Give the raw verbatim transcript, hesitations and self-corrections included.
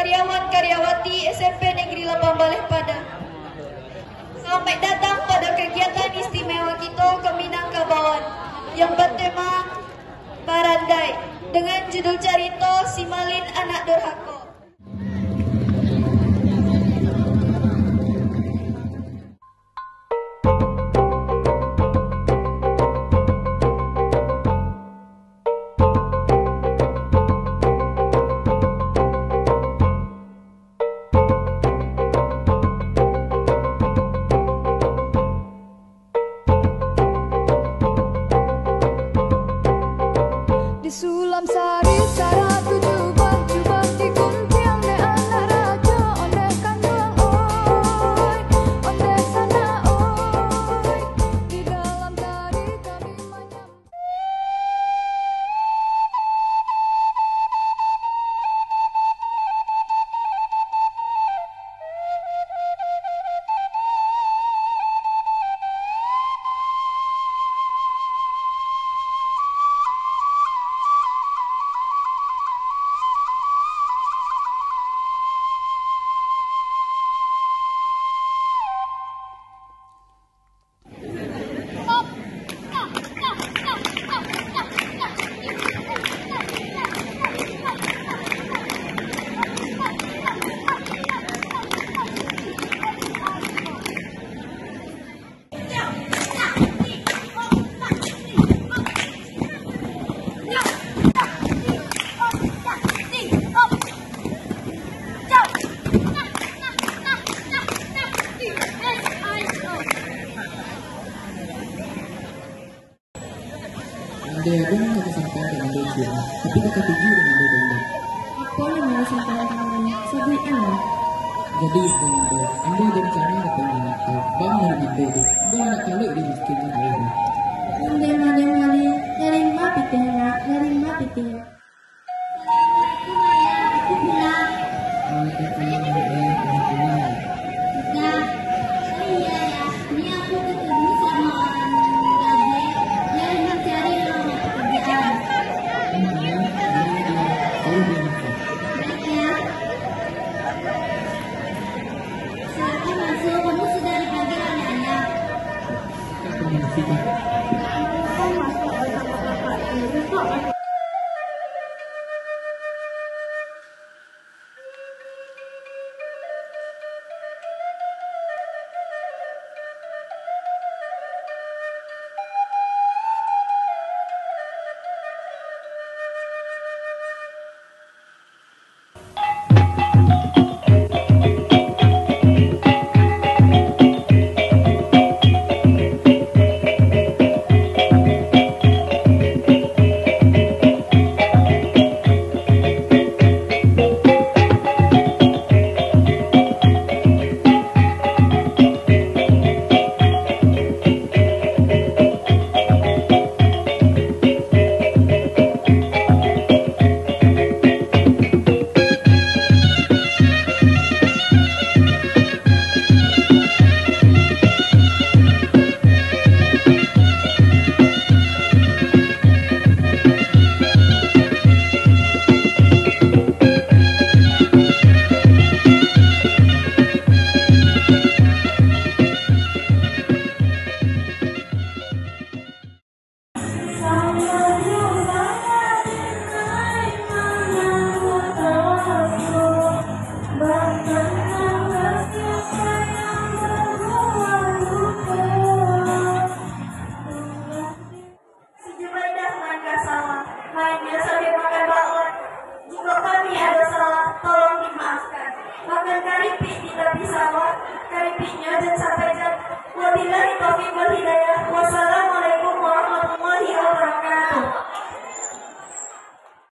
Karyawan-karyawati S M P Negeri Lapan Baleh Padang. Selamat datang pada kegiatan istimewa kita ke Minangkabauan yang bertema Barandai dengan judul carito Si Malin Anak Durhako. Di Sulam Sari, saratuju jubah, jubah diguntiang dek anak rajo, ondeh kanduang oi, ondeh sanak oi, di dalam tari kami manyam- Mandeh ado nan ka sampaian ka Mandeh ciek, tapi ka katuju dek Mandeh baiak. Apo nan Mandeh sampaian ka Mandeh? Sabuik an lah. Jadi, Mandeh, ambo ado rencana ka pai marantau. Baa menurut Mandeh tu? Ambo anak talek di miskin kan ayah tu. Mandeh, Mandeh, Mandeh, dari ma pitih, nak? Dari ma pitih?